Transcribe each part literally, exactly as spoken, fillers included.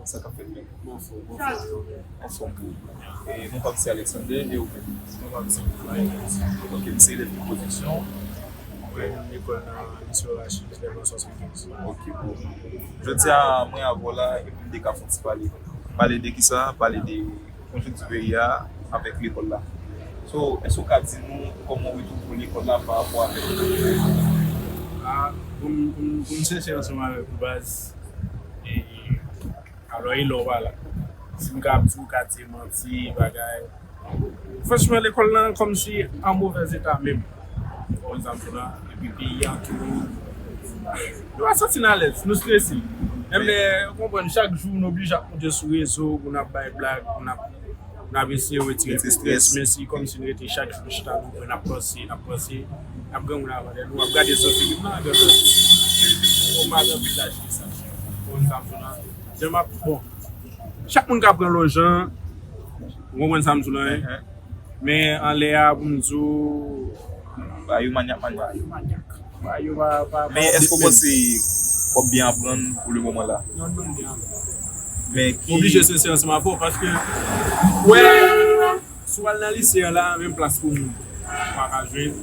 Sa k ap fèt menm? Anfòm, anfòm. Anfòm, bro. E non pa m se Alexander, e ou menm? Non pa m se Michael. Ok, m se elèv de pwodiksyon. Mwen lekòl nan lise Orachiv, lèv nan swasannkenz. Ok, bro. Jodi a, mwen avè w la, e pou n te ka fè yon ti pale. Pale de kisa? Pale de konjonkti peyi a avèk lekòl la. So, èske w ka di nou kòman w retwouve w lekòl la pa rapò avèk... Ah, pou m, pou m, pou m sensè ansanm avèk ou, baz, e, alò, e lè w pa la. Si m ka ap di w, w ka di manti, bagay. Franchman, lekòl lan kòmsi an movèz eta menm. Ou konprann sa m di w la? Epi peyi a tou, nou pa santi n alèz, nou strese. Menm lè, ou konprann, chak jou nou oblije ap monte sou rezo pou n ap bay blag, pou n ap, pou n ap eseye retire strès. Men si kòmsi n rete chak jou n chita, nou wè n ap panse, n ap panse, n ap grangou nan avanyè nou, ap gade sou figi m nan, gade sou figi m, ou mal anpil laj de sa. Ou konprann sa m di w la? Jan m ap, bon, chak moun ka pran l yon jan, ou konprann sa m di w la, wi. Men anlè a, pou m di w, bagay yo manyak, manyak. Bagay yo manyak. Bagay yo pa, pa, pa... Men èske w panse w ap byen aprann pou le moman la? Non, m byen aprann. Men ki... Oblije sensè ansanm avè w, paske, wè, si w al nan lise a la, menm plas pou moun ou pa ka jwenn,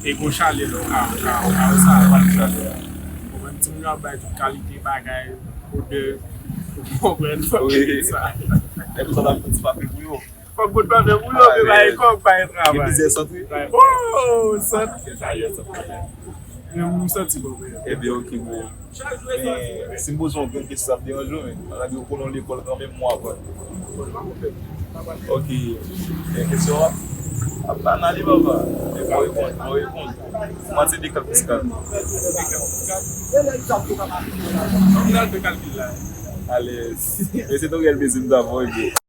e gon chalè la, ou ka, ou ka, ou ka wè sa, pa de chalè. Ou konprann, timoun yo ap bay tout kalite bagay, odè, ou konprann, fòk yo gen sa. Wi. Lè konsa, w ap fè ti papye pou yo. Fòk bout papye pou yo, men bay kòb, bay travay. Gen plizyè sant, wi. Oh, sant, se sa, yo sant. Men m santi bon, men. Ebyen, ok, bro. Men, si m poze yon grenn kesyon, sa ap deranje w, men. Malgre w konnen w lekòl kanmenm, mwen aprann. Ok. Men kesyon an ap banal, wi, papa. Men fò w reponn, fò w reponn. Kantite de kalkil fiskal. Kantite de kalkil fiskal? Kòman n al fè kalkil la? Alèz. Men se ton rèl plezi m ta fè w, bro.